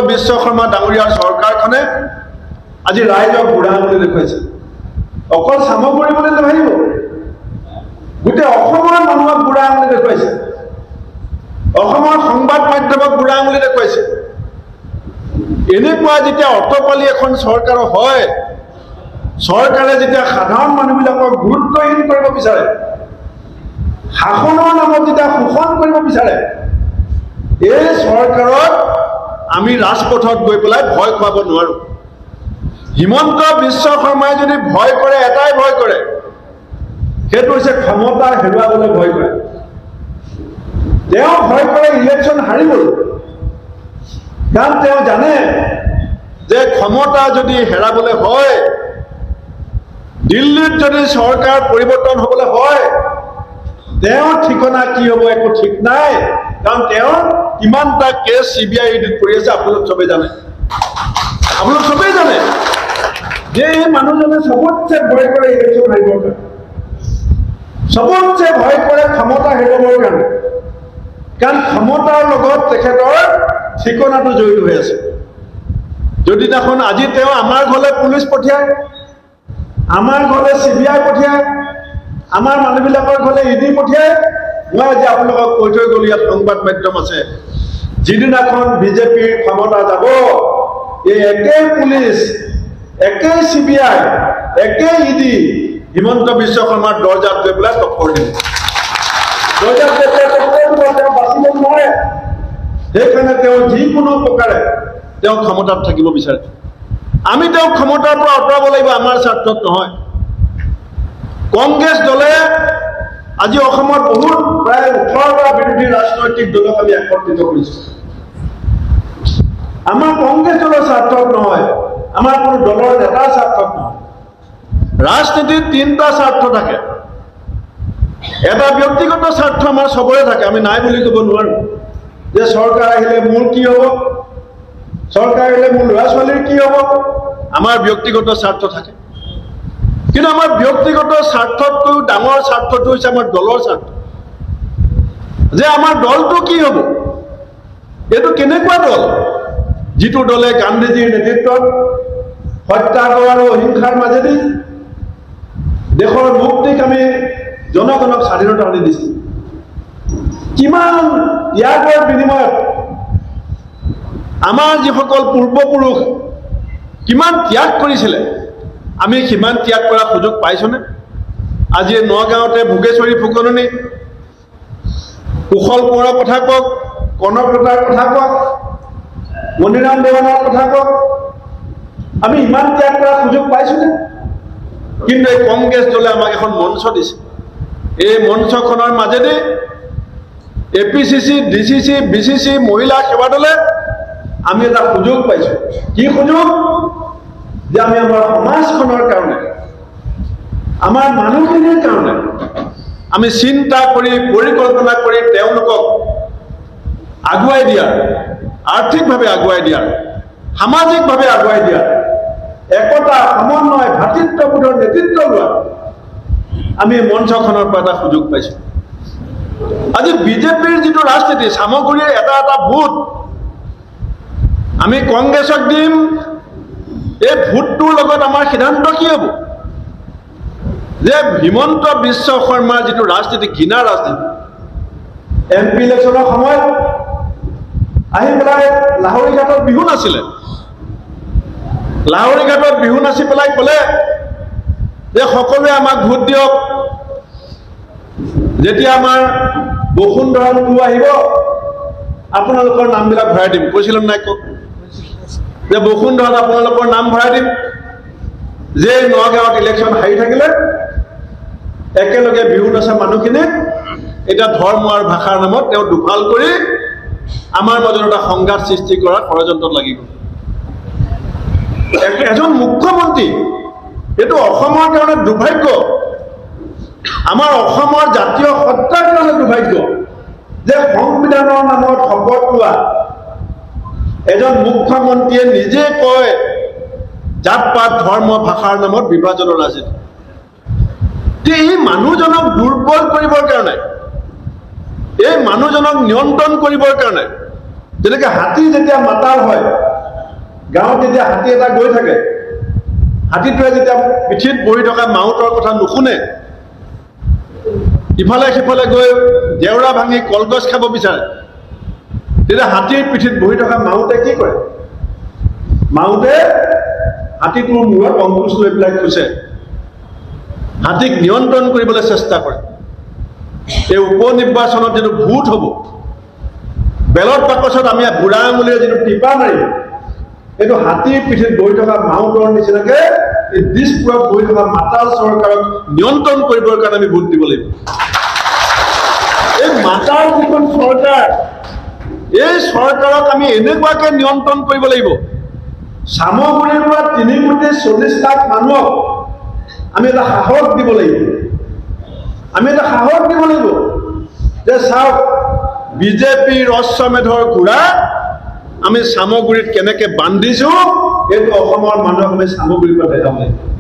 বিশ্ব শৰ্মা ডাঙৰীয়াৰ চৰকাৰখনে আজি ৰাইজক বুঢ়া আঙুলি দেখুৱাইছে। অকল চামগুৰি বুলি নাভাবিব, গোটেই অসমৰ মানুহক বুঢ়া আঙুলি দেখুৱাইছে, অসমৰ সংবাদ মাধ্যমক বুঢ়া আঙুলি দেখুৱাইছে। এনেকুৱা যেতিয়া অতপালি এখন চৰকাৰৰ হয়, চৰকাৰে যেতিয়া সাধাৰণ মানুহবিলাকক গুৰুত্বহীন কৰিব বিচাৰে, শাসনৰ নামত যেতিয়া শোষণ কৰিব বিচাৰে, এই চৰকাৰক আমি ৰাজপথত গৈ পেলাই ভয় খুৱাব নোৱাৰো। হিমন্ত বিশ্ব শৰ্মাই যদি ভয় কৰে, এটাই ভয় কৰে, সেইটো হৈছে ক্ষমতা হেৰুৱাবলৈ ভয় কৰে। তেওঁ ভয় কৰে ইলেকশ্যন হাৰিবলৈ, কাৰণ তেওঁ জানে যে ক্ষমতা যদি হেৰাবলৈ হয়, দিল্লীত যদি চৰকাৰ পৰিৱৰ্তন হ'বলৈ হয়, তেওঁৰ ঠিকনা কি হ'ব একো ঠিক নাই। কাৰণ তেওঁৰ কিমানটা কেছ চিবিআই ইডিত পৰি আছে, আপোনালোক চবেই জানে। আপোনালোক চবেই জানে যে এই মানুহজনে চবতছে ভয় কৰে ইলেকশ্যন হাৰিবৰ কাৰণে, চবতছে ভয় কৰে ক্ষমতা হেৰুৱাবৰ কাৰণে। কাৰণ ক্ষমতাৰ লগত তেখেতৰ ঠিকনাটো জড়িত হৈ আছে। যদিনাখন আজি তেওঁ আমাৰ ঘৰলৈ পুলিচ পঠিয়ায়, আমাৰ ঘৰলৈ চিবিআই পঠিয়ায়, আমাৰ মানুহবিলাকৰ ঘৰলৈ ইডি পঠিয়ায়, মই আজি আপোনালোকক কৈ থৈ গ'লো, ইয়াত সংবাদ মাধ্যম আছে, যিদিনাখন বিজেপিৰ ক্ষমতা যাব, এই একেই পুলিচ, একেই চিবিআই, একেই ইডি হিমন্ত বিশ্ব শৰ্মাৰ দৰ্জাত গৈ পেলাই টক্কৰ দিব। দৰ্জাত গৈ পেলাই টক্কৰ দিব, তেওঁ বাচিব নোৱাৰে। সেইকাৰণে তেওঁ যিকোনো প্ৰকাৰে তেওঁ ক্ষমতাত থাকিব বিচাৰে। আমি তেওঁক ক্ষমতাৰ পৰা আঁতৰাব লাগিব, আমাৰ স্বাৰ্থত নহয়। কংগ্ৰেছ দলে আজি অসমত বহুত প্ৰায় 18টা বিৰোধী ৰাজনৈতিক দলক আমি একত্ৰিত কৰিছো। আমাৰ কংগ্ৰেছ দলৰ স্বাৰ্থত নহয়, আমাৰ কোনো দলৰ নেতাৰ স্বাৰ্থত নহয়। ৰাজনীতিত তিনিটা স্বাৰ্থ থাকে। এটা ব্যক্তিগত স্বাৰ্থ আমাৰ চবৰে থাকে, আমি নাই বুলি ক'ব নোৱাৰো যে চৰকাৰ আহিলে মোৰ কি হ'ব, চৰকাৰ আহিলে মোৰ ল'ৰা ছোৱালীৰ কি হ'ব, আমাৰ ব্যক্তিগত স্বাৰ্থ থাকে। কিন্তু আমাৰ ব্যক্তিগত স্বাৰ্থতকৈও ডাঙৰ স্বাৰ্থটো হৈছে আমাৰ দলৰ স্বাৰ্থ, যে আমাৰ দলটো কি হ'ব, এইটো কেনেকুৱা দল, যিটো দলে গান্ধীজীৰ নেতৃত্বত সত্যাগ্ৰহ আৰু অহিংসাৰ মাজেদি দেশৰ মুক্তিক আমি জনগণক স্বাধীনতা আনি দিছিল। কিমান ত্যাগৰ বিনিময়ত আমাৰ যিসকল পূৰ্বপুৰুষ কিমান ত্যাগ কৰিছিলে, আমি সিমান ত্যাগ কৰাৰ সুযোগ পাইছোনে? আজি নগাঁৱতে ভোগেশ্বৰী ফুকননী, কুশল কোঁৱৰৰ কথা কওক, কনকলতাৰ কথা কওক, মণিৰাম দেৱানৰ কথা কওক, আমি ইমান ত্যাগ কৰাৰ সুযোগ পাইছোনে? কিন্তু এই কংগ্ৰেছ দলে আমাক এখন মঞ্চ দিছে। এই মঞ্চখনৰ মাজেদি এপিচিচি, ডিচিচি, বিচিচি, মহিলা সেৱা দলে আমি এটা সুযোগ পাইছো। কি সুযোগ? যে আমি আমাৰ সমাজখনৰ কাৰণে, আমাৰ মানুহখিনিৰ কাৰণে আমি চিন্তা কৰি, পৰিকল্পনা কৰি তেওঁলোকক আগুৱাই দিয়াৰ, আৰ্থিকভাৱে আগুৱাই দিয়াৰ, সামাজিকভাৱে আগুৱাই দিয়াৰ, একতা, সমন্বয়, ভাতৃত্ববোধৰ নেতৃত্ব লোৱাৰ আমি মঞ্চখনৰ পৰা এটা সুযোগ পাইছো। আজি বিজেপিৰ যিটো ৰাজনীতি, চামগুৰিৰ এটা এটা ভোট আমি কংগ্ৰেছক দিম, এই ভোটটোৰ লগত আমাৰ সিদ্ধান্ত কি হ'ব? যে হিমন্ত বিশ্ব শৰ্মাৰ যিটো ৰাজনীতি, ঘৃণা ৰাজনীতি, এম পি ইলেকশ্যনৰ সময়ত আহি পেলাই লাহৰীঘাটত বিহু নাছিলে। লাহৰীঘাটত বিহু নাচি পেলাই ক'লে যে সকলোৱে আমাক ভোট দিয়ক, যেতিয়া আমাৰ বসুন্ধৰা টু আহিব, আপোনালোকৰ নামবিলাক ভৰাই দিম। কৈছিলো নাই কওক যে বসুন্ধৰাত আপোনালোকৰ নাম ভৰাই দিম? যে নগাঁৱত ইলেকশ্যন হাৰি থাকিলে, একেলগে বিহু নচা মানুহখিনিক এতিয়া ধৰ্ম আৰু ভাষাৰ নামত তেওঁ দুফাল কৰি আমাৰ মাজত এটা সংঘাত সৃষ্টি কৰাৰ ষড়যন্ত্ৰত লাগি গ'ল। এজন মুখ্যমন্ত্ৰী, এইটো অসমৰ কাৰণে দুৰ্ভাগ্য, আমাৰ অসমৰ জাতীয় সত্তাৰ কাৰণে দুৰ্ভাগ্য যে সংবিধানৰ নামত শপত লোৱা এজন মুখ্যমন্ত্ৰীয়ে নিজে কয় জাত পাত ধৰ্ম ভাষাৰ নামত বিভাজনৰ ৰাজনীতি। যে এই মানুহজনক দুৰ্বল কৰিবৰ কাৰণে, এই মানুহজনক নিয়ন্ত্ৰণ কৰিবৰ কাৰণে যেনেকে হাতী যেতিয়া মাতাল হয়, গাঁৱত যেতিয়া হাতী এটা গৈ থাকে, হাতীটোৱে যেতিয়া পিঠিত বহি থকা মাউতৰ কথা নুশুনে, ইফালে সিফালে গৈ জেওৰা ভাঙি কলগছ খাব বিচাৰে, তেতিয়া হাতীৰ পিঠিত বহি থকা মাউতে কি কৰে? মাউতে হাতীটোৰ মূৰত অংকুচ লৈ পেলাই খোচে, হাতীক নিয়ন্ত্ৰণ কৰিবলৈ চেষ্টা কৰে। এই উপ নিৰ্বাচনত যিটো ভোট হ'ব, বেলট বাকচত আমি বুঢ়া আঙুলিৰে যিটো টিপা মাৰিম, এইটো হাতীৰ পিঠিত বহি থকা মাউতৰ নিচিনাকে এই দিছপুৰত বহি থকা মাতাল চৰকাৰক নিয়ন্ত্ৰণ কৰিবৰ কাৰণে আমি ভোট দিব লাগিব। এই মাতাল যিখন চৰকাৰ, এই চৰকাৰক আমি এনেকুৱাকে নিয়ন্ত্ৰণ কৰিব লাগিব, চামগুৰিৰ পৰা 3 কোটি 40 লাখ মানুহক আমি এটা সাহস দিব লাগিব। আমি এটা সাহস দিব লাগিব যে চাওক, বিজেপিৰ অশ্বমেধৰ ঘোঁৰা আমি চামগুৰিত কেনেকে বান্ধিছো, এইটো অসমৰ মানুহক আমি চামগুৰিৰ পৰা দেখাব লাগিব।